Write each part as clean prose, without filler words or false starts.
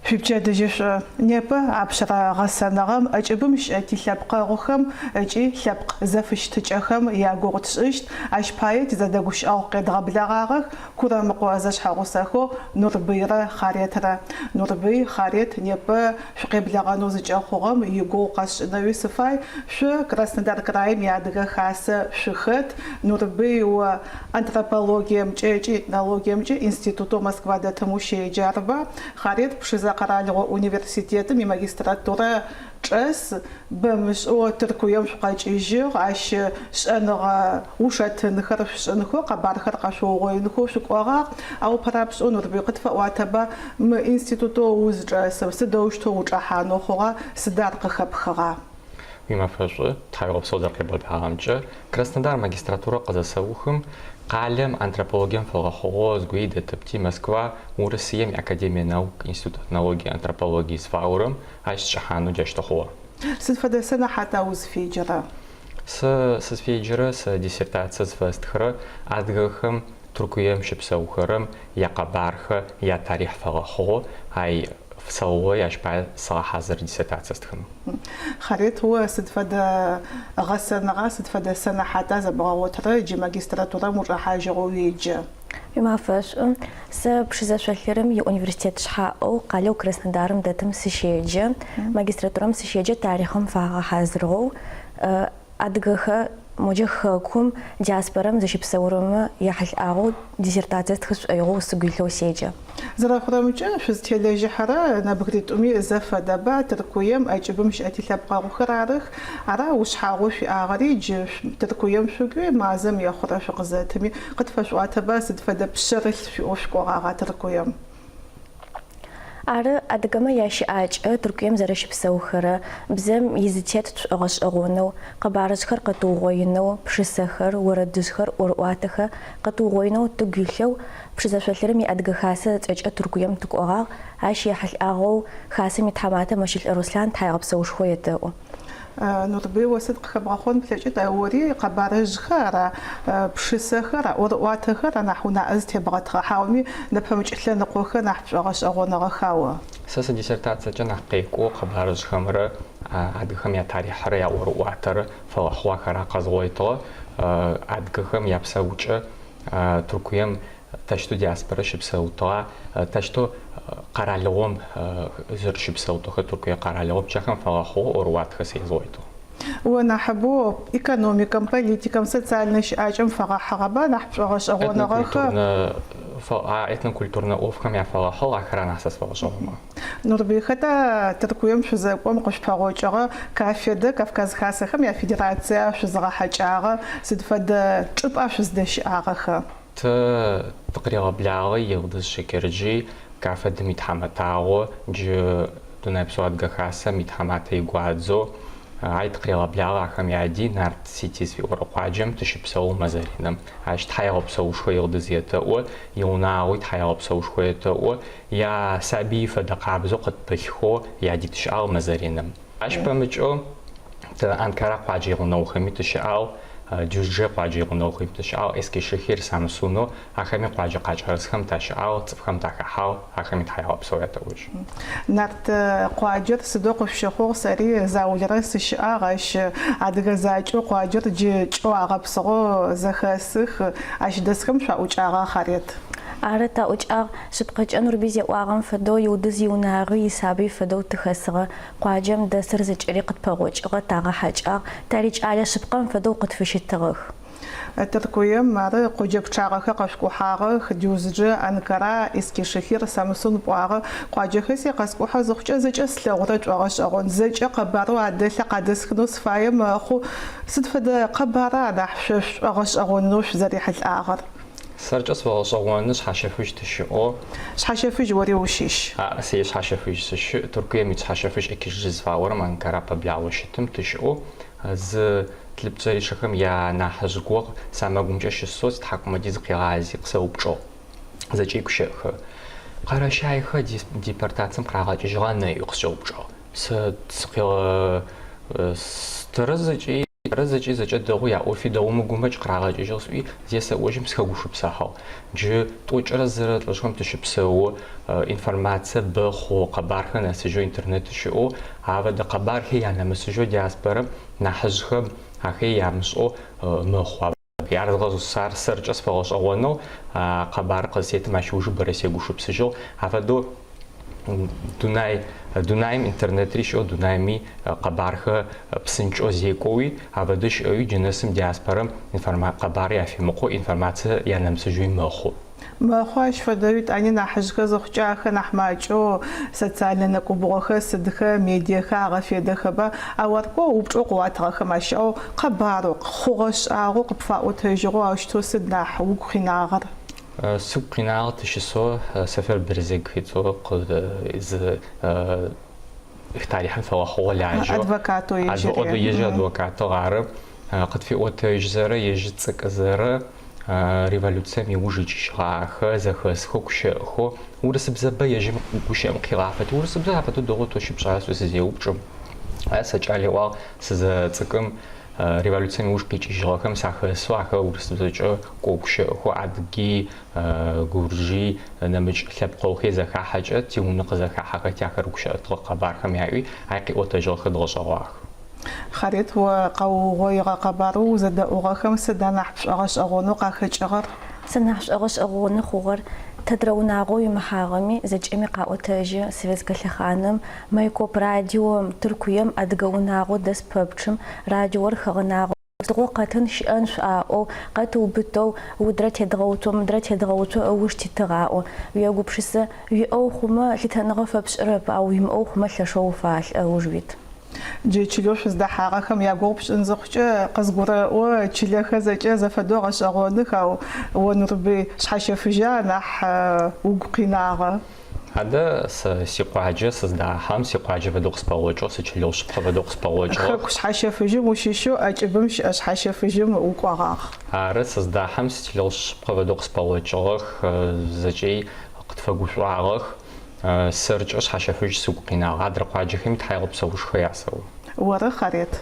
Шъуипчэдыжьышӏу! Непэ апшъэрэ гъэсэныгъэм ӏэкӏыбым щыӏэ тилъэпкъэгъухэм ыкӏи лъэпкъ зэфыщытыкӏэхэм ягугъу тшӏыщт. Ащ пае тизэдэгущыӏэгъу къедгъэблэгъагъэх Курэмыкъо зэшъхьэгъусэхэу Нурбыйрэ Хъаретрэ. Нурбый, Хъарет, непэ шъукъеблэгъэнэу зыкӏэхъугъэм игугъу къэсшӏынэуи сыфай. Шъо Краснодар краим и Адыгэ Хасэ шъухэт. Нурбый, о антропологиемкӏэ ыкӏи этнологиемкӏэ институтэу Москва дэтым ущеджэ, арыба? Хъарет Пшызэ къэралыгъо университетым имагистратурэ чӏэс, бэмышӏэу Тыркуем шъукъэкӏыжьыгъ, ащ шӏэныгъэ ушэтынхэр шъушӏынхэу, къэбархэр къэшъуугъоинхэу шъукӏогъагъ. Ау ыпэрапшӏэу Нурбый къытфэӏуатэба, мы институтэу узчӏэсым сыдэущтэу учӏэхьанэу хъугъа, сыда ар къыхэпхыгъа? Уимэфэшӏу, тхьауегъэпсэу зэрэкъебгъэблагъэмкӏэ. Краснодар магистратурэ къызэсэухым, къалэм антропологием фэгъэхьыгъэу зыгуи дэтыпти, Москва, Урысыем и Академие наук, Институт этнологии и антропологии зыфаӏорэм, ащ сычӏэхьанэу джаущтэу хъугъэ. Сыд фэдэ сэнэхьата узфеджэрэ? Сэ сызфеджэрэ, сэ диссертацие зыфэстхырэ адыгэхэм Тыркуем щыпсэухэрэм якъэбархэ, ятарихъ фэгъэхьыгъэу ай сэугъои, ащ пае сэгъэхьазыры диссертацие стхынэу. Хъарет, о сыд фэдэ гъэсэныгъа, сыд фэдэ сэнэхьата зэбгъэгъотырэ, джы магистратурэм учӏэхьажьыгъэу уеджэ? Уимафэшӏу. Сэ Пшызэ шъолъырым иуниверситет шъхьаӏэу къалэу Краснодарым дэтым сыщеджэ. Магистратурэм сыщеджэ тарихъым фагъэхьазырыгъэу Адыгэхэр моджэ хэкум, диаспорэм зыщыпсэурэмэ яхьылӏагъэу диссертацие стхы сшӏоигъоу сыгу илъэу седжэ. Зэрэхъурэмкӏэ, шъузтелэжьыхьэрэ нэбгыритӏуми зэфэдэба, Тыркуем, ӏэкӏыбым щыӏэ тилъэпкъэгъухэр арых. Ара ушъхьагъоу шъуиӏагъэри, джы Тыркуем шъукӏуи, мазэм ехъурэ шъукъызэтыми, къытфэшъуӏуатэба сыд фэдэ пшъэрылъ шъуиӏэу шъукӏогъагъа Тыркуем? Ары, адыгэмэ ящыӏакӏэ Тыркуем зэрэщыпсэухэрэ, бзэм изытет тшӏогъэшӏэгъонэу, къэбарыжъхэр къэтыугъоинэу, пшысэхэр, орэдыжъхэр, ӏорыӏуатэхэр къэтыугъоинэу тыгу илъэу Пшызэ шъолъырым и Адыгэ Хасэ ыцӏэкӏэ Тыркуем тыкӏогъагъ, ащ ехьылӏагъэу Хасэм итхьаматэ Мэщылӏэ Руслъан тхьаегъэпсэушхо етэӏо. Нурбый, о сыд къыхэбгъэхъон плъэкӏыт? Ори къэбарыжъхэр ара, пшысэхэр, ӏорыӏуатэхэр анахь унаӏэ зытебгъэтыгъэ, хьауми нэпэмыкӏ лъэныкъохэр нахь пшӏогъэшӏэгъоныгъэха о? Сэ сидиссертациекӏэ нахь къекӏоу къэбарыжъхэмрэ адыгэхэм ятарихърэ яӏорыӏуатэрэ фэгъэхьыгъэу ахэр къэзгъотыгъэ. Адыгэхэм япсэукӏэ Тыркуем Тэщтэу диаспорэ щыпсэутыгъа, тэщтэу къэралыгъом зэрэщыпсэутыгъэхэр Тыркуе къэралыгъом джахэм фэгъэхьыгъэу ӏорыӏуатэхэр сэ езгъотыгъ. О нахьыбэу экономикэм, политикэм, социальнэ щыӏакӏэм фэгъэхьыгъэба нахь пшӏогъэшӏэгъоныгъэхэр? Этнокультурнэ ӏофхэм яфэгъэхьыгъ, ахэр анахь сэ сфэгъэшӏэгъоныгъ. Нурбый, хэта Тыркуем шъузэкӏом къышъупэгъокӏыгъэ КАФФЕД-ы, Кавказ Хасэхэм я Федерацие шъузыгъэхьэкӏагъэ, сыд фэдэ чӏыпӏа шъуздэщыӏагъэхэ? Тэ тыкъыригъэблагъи Йылдыз Шекерджи, КАФФЕД-м итхьамэтагъэу, джы Дунэе-псо Адыгэ Хасэм итхьаматэ игуадзэу, ай тыкъыригъэблагъэ ахэм яди Нарт Сити зыфиӏорэ къуаджэм тыщыпсэу мэзэ реным. Ащ тхьаегъэпсэушхо Йылдыз етэӏо, иунагъуи тхьаегъэпсэушхо етэӏо, ясабый фэдэ къабзэу къытпылъхэу яди тыщыӏагъ мэзэ реным. Ащ пэмыкӏэу тэ Анкара къуаджэ игъунэгъухэми тыщыӏагъ, Дюздже къуаджэ игъунэгъухэми тыщыӏагъ, Эскишехир, Самсунэу ахэми къуаджэ къакӏэрысхэм тащыӏагъ, цӏыфхэм тахэхьагъ, ахэми тхьаегъэпсэу ятэӏожь. Нарт къуаджэр сыдэу къышъущыхъугъ, сэри заулэрэ сыщыӏагъ, ащ адыгэ закӏэу къуаджэр джы кӏэу агъэпсыгъэу зэхэсых, ащ дэсхэм шъуаӏукӏагъа, Хъарет? Ары, таӏукӏагъ. Шъыпкъэкӏэ Нурбый зеӏуагъэм фэдэу, Йылдыз иунагъуи исабый фэдэу тыхэсыгъэ. Къуаджэм дэсыр зэкӏэри къытпэгъокӏыгъэ, тагъэхьэкӏагъ, тарикӏалэ шъыпкъэм фэдэу къытфыщытыгъэх. Тыркуем, ары, къоджэ пчъагъэхэр къэшъукӏухьагъэх, Дюздже, Анкара, Эскишехир, Самсун пӏуагъэ. Къуаджэхэр сэ къэскӏухьэ зыхъукӏэ зэкӏэ слъэгъурэр шӏогъэшӏэгъон, зэкӏэ къэбарэу адэлъыр къадэсхынэу сыфае мэхъу. Сыд фэдэ къэбара анахь шъо шъушӏогъэшӏэгъонэу шъузэрихьылӏагъэр? Сэркӏэ сшӏогъэшӏэгъоны Шъхьащэфыжь тыщыӏэу. Шъхьащэфыжь ори ущыщ. Ары, сэ Шъхьащэфыжь сыщыӏ. Тыркуем ит Шъхьащэфыжь Экиджи зыфаӏорэм Анкара пэблагъэу щытым тыщыӏэу зы тлыпцӏэришэхэм я нахьыжъ гор сэмэгумкӏэ щысэу стхьакӏумэди зыкъигъази къысэупчӏыгъ. Зэкӏэ игущыӏэхэр. Къэрэщайхэр депортацием къырагъэкӏыжьыгъа нэ ыӏуи къысэупчӏыгъ. Сэ сыкъигъэ... Тэрэз ыкӏи. Ары зэкӏи зэкӏэ дэгъу, яӏофи дэгъу, мыгумэкӏ къырагъэкӏыжьыгъ сӏуи, зесэӏожьым сыхэгушыпсэхьыгъ. Джы тӏокӏырэ зырэ лӏэшӏэгъум тыщыпсэу, информацие бэ хъугъэ, къэбархэр нэсыжьэу интернет щыӏэу, афэдэ къэбархэр янэмысыжьэу диаспорэм нахьыжъхэм ахэри ямышӏэу мэхъу. Ар ар сэркӏэ сфэгъэшӏэгъонэу а къэбар къызсетым ащ ыужы бэрэ сегушыпсыжьыгъ. Афэдэу дунай дунаим интернетри щыӏэу, дунаими къэбархэр псынкӏэу зекӏоуи, афэдэу щыӏэуи джы нэсым диаспорэм информа къэбар яфимыкъоу информацие янэмысыжьэуи мэхъу. Мэхъу ащ фэдэу, етӏани нахьыжъхэр зыхъукӏэ ахэр нахь макӏэу социальнэ нэкӏубгъохэр, сыдхэр, медиехэр агъэфедэхэба. Ау ар кӏо упчӏэу къыуатыгъэхэм ащыӏэу къэбарэу, хъугъэ-шӏагъэу къыпфаӏотэжьыгъэу аущтэу сыд нахь угу къинагъэр? Сыгу къинагъэр тыщысэу Сэфэр Берзег ыцӏэу зы тарихъым фэгъэхьыгъэу лажьэу, Адвокатэу ежьыри. Ежьыр адвокатыгъ, ары. Къытфиӏотэжьзэрэ ежь цӏыкӏызэрэ революцием иуж икӏыжьыгъахэ, зэхэсхэу, гущыӏэхэу, урысыбзэ бэ ежьым гущыӏэм къыхигъафэти, урысыбзэ афэдэу дэгъоу тэ щыпшӏа сӏуи сызеупчӏым. Ар сэ кӏал ыӏуагъ, сызэцӏыкӏум революцием иуж къикӏыжьыгъэхэм сахэсэу, ахэр урысыбзэкӏэ кӏоу гущыӏэхэу, адыги, гурджи, нэмыкӏ лъэпкъыгъухи зэхахьэкӏэ тиунэ къызэхахьэхэти ахэр гущыӏэтыгъэ къэбархэм яӏуи, ай къиӏотэжьыгъэхэр дгъэшӏэгъуагъэх. Хъарет, о къэуугъоигъэ къэбарэу узэдэӏугъэхэм сыд анахь пшӏогъэшӏэгъонэу къахэкӏыгъэр? Сэ нахь шӏогъэшӏэгъоны хъугъэр, тэдрэ унагъо уимыхьагъэми, зэкӏэми къаӏотэжьы советскэ лъэхъаным Майкоп радиом, Тыркуем адыгэ унагъо дэс пэпчъым радиор хэгъэнагъэу, Сыдигъо къэтын щыӏэн шъуаӏоу, къэтыубытэу, удрэ тедгъэуцо, мыдрэ тедгъэуцо ыуж титыгъ аӏо. Уегупшысэ, уиӏэу хъумэ, лъытэныгъэ фэпшӏырэп, ау уимыӏэу хъумэ лъэшэу уфалӏэ, ыуж уит. Джы чылэу шъуздэхьагъэхэм ягугъу пшӏын зыхъукӏэ, къызгурэӏо, чылэхэр зэкӏэ зэфэдэу гъэшӏэгъоных, ау о, Нурбый, Шъхьащэфыжьа нахь угу къинагъэ? Адэ, сэ сикъуаджэ сыздахьэм, сикъуаджэ фэдэу къыспэгъокӏыгъ, сичылэгъу шъыпкъэ фэдэу къыспэгъокӏыгъэх. Хэку Шъхьащэфыжьым ущыщэу ӏэкӏыбым щыӏэ Шъхьащэфыжьым укӏогъагъ. Ары, сыздахьэм сичылэгъу шъыпкъэ фэдэу къыспэгъокӏыгъэх, зэкӏэи къытфэгушӏуагъэх. Сэркӏэ Шъхьащэфыжь сыгу къинагъ. Адрэ къуаджэхэми тхьаегъэпсэушхо ясэӏо. Оры, Хъарет?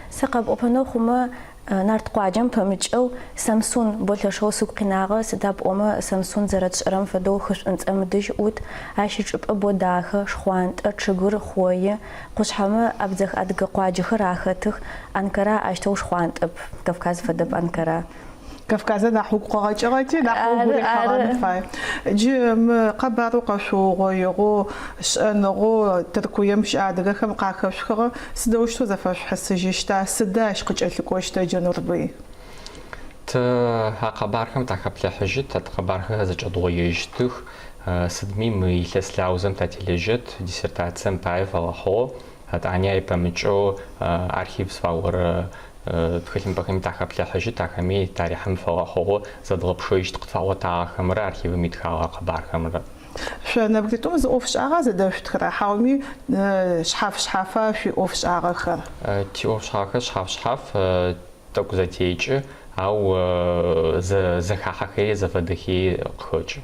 Сэ къэпӏопэнэу хъумэ, Нарт къуаджэм пэмыкӏэу Самсун бо лъэшэу сыгу къинагъэ, сыда пӏомэ Самсун зэрэтшӏэрэм фэдэу хы Шӏунцӏэм ыдэжь ӏут, ащ ичӏыпӏэ бо дахэ, шхъуантӏэ, чъыгыр хъои, къушъхьэмэ абдзэх-адыгэ къуаджэхэр ахэтых, Анкара ащтэу шхъуантӏэп, Кавказ фэдэп Анкара. Кавказыр нахь угу къыгъэкӏыгъэти, нахь угу Ары, рихьыгъэн ары. фай. Джы мы къэбарэу къэшъуугъоигъэу, шӏэныгъэу Тыркуем щыӏэ адыгэхэм къахэшъухыгъэр сыдэущтэу зэфэшъухьысыжьыщта, сыда ащ къыкӏэлъыкӏощтыр, джы Нурбый? Тэ а къэбархэм тахэплъыхьыжьыт, а къэбархэр зэкӏэдгъоежьытых. Сыдми мы илъэс лаузэм тателэжьэт, диссертацием пае фэгъэхьыгъэу, Етӏани ай пэмыкӏэу архив зыфаӏорэ тхылъымпӏэхэми тахэплъыхьыжьыт, ахэми тарихъым фэгъэхьыгъэу зэдгъэпшэжьыт къытфаӏотагъэхэмрэ архивым итхагъэ къэбархэмрэ. Шъо нэбгыритӏум зы ӏофшӏагъа зэдэшъутхырэ, хьауми шъхьаф-шъхьафа шъуиӏофшӏагъэхэр? Тиӏофшӏагъэхэр шъхьаф-шъхьаф, тӏэкӏу зэтекӏы, ау зэхахьэхэри зэфэдэхи къыхэкӏы.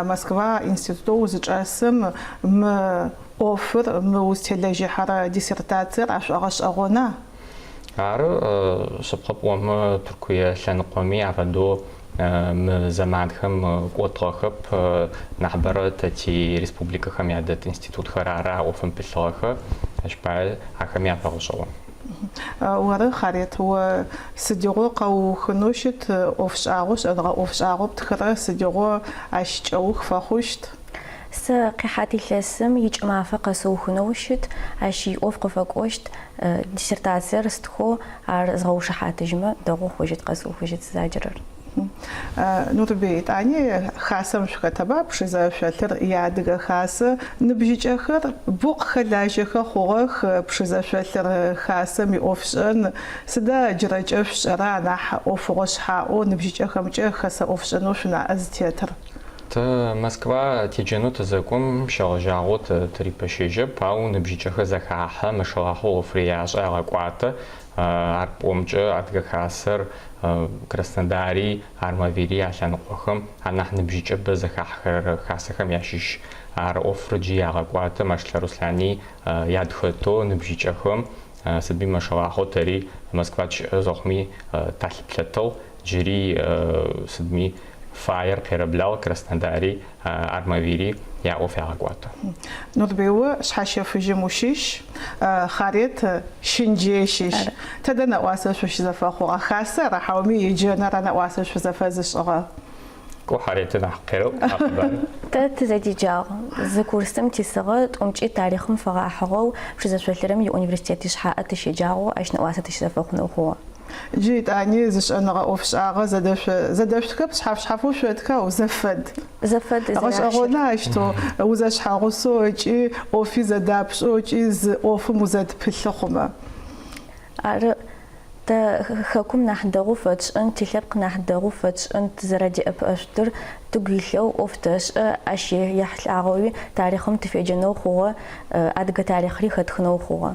Москва институтэу узычӏэсым мы ӏофыр, мы узтелэжьыхьэрэ диссертациер ашӏогъэшӏэгъона? Ары, шъыпкъэ пӏомэ, Тыркуе лъэныкъоми афэдэу мы зэманхэм кӏотыгъэхэп, нахьыбэрэ тэ ти республикэхэм ядэт институтхэр ары а ӏофым пылъыгъэхэр, ащ пае ахэми ашӏогъэшӏэгъон. Оры, Хъарет, о сыдигъо къэуухынэу щыт ӏофшӏагъэу, шӏэныгъэ ӏофшӏагъэу птхырэр сыдигъо ащ кӏэух фэхъущт? Сэ къихьат илъэсым икӏымафэ къэсыухынэу щыт, ащ иӏоф къыфэкӏощт диссертациер стхэу ар згъэушыхьатыжьмэ, дэгъоу хъужьыт, къэсыухыжьыт сызаджэрэр. Нурбый, етӏани хасэм шъухэтэба, Пшызэ шъолъыр и Адыгэ Хасэ ныбжьыкӏэхэр бэу къыхэлажьэхэ хъугъэх Пшызэ шъолъыр хасэм иӏофшӏэн. Сыда джырэкӏэ шъушӏэрэ анахь ӏофыгъо шъхьаӏэу ныбжьыкӏэхэмкӏэ хэсэ ӏофшӏэнэу шъунаӏэ зытетыр? Тэ Москва теджэнэу тызэкӏом щегъэжьагъэу тэ тырипэщэжьэп, ау ныбжьыкӏэхэр зэхахьэ, мышыгъахьэу ӏофри яшӏэ, ягъэкӏуатэ. Ар пӏомкӏэ Адыгэ Хасэр Краснодари, Армавири я лъэныкъохэм анахь ныбжьыкӏэ бэ зэхахьэхэрэ хасэхэм ящыщ. Ар ӏофыр джы ягъэкӏуатэ, Мэшлӏэ Руслъани ядхэтэу ныбжьыкӏэхэм. Сыдми машалахьэу тэри Москва тыщыӏэ зэхъуми талъыплъэтыгъ, джыри сыдми фаер къерэблагъ, Краснодари, Армавири яӏоф ягъэкӏуатэ. Нурбый, о Шъхьащэфыжьым ущыщ, Хъарет Щынджые щыщ. Тэдэ нэӏуасэ шъущызэфэхъугъа? Хасэр ара хьауми еджэныр ара нэӏуасэ шъузэфэзышӏыгъэр? Кӏо Хъареты нахь къерэӏу а къэбарыр. Тэ тызэдеджагъ. Зы курсым тисыгъэ, тӏумкӏи тарихъым фэгъэхьыгъэу Пшызэ шъолъырым иуниверситет ишъхьаӏэ тыщеджагъэу ащ нэӏуасэ тыщызэфэхъунэу хъугъэ. Джы етӏани зы шӏэныгъэ ӏофшӏагъэ зэдэшъо, зэдэшъутхэп, шъхьаф-шъхьафэу шъотхэ, ау зэфэд. Зэфэд зэрахьщыр. Гъэшӏэгъона ащтэу узэшъхьэгъусэу ыкӏи ӏофи зэдапшӏэу ыкӏи зы ӏофым узэдпылъы хъумэ. Ары, тэ хэкум нахь дэгъу фэтшӏын, тилъэпкъ нахь дэгъу фэтшӏын тызэрэдеӏэпыӏэшъутыр тыгу илъэу ӏоф тэшӏэ, ащ ехьылӏагъэуи тарихъым тыфеджэнэу хъугъэ, адыгэ тарихъри хэтхынэу хъугъэ.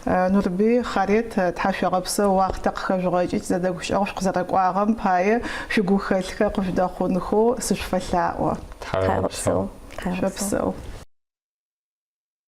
Нурбый, Хъарет, тхьашъуегъэпсэу уахътэ къыхэжъугъэкӏи тизэдэгущыӏэгъу шъукъызэрэкӏуагъэм пае шъуигухэлъхэр къыжъудэхъунхэу сышъуфэлъаӏо. Тхьауегъэпсэу. Шъопсэу.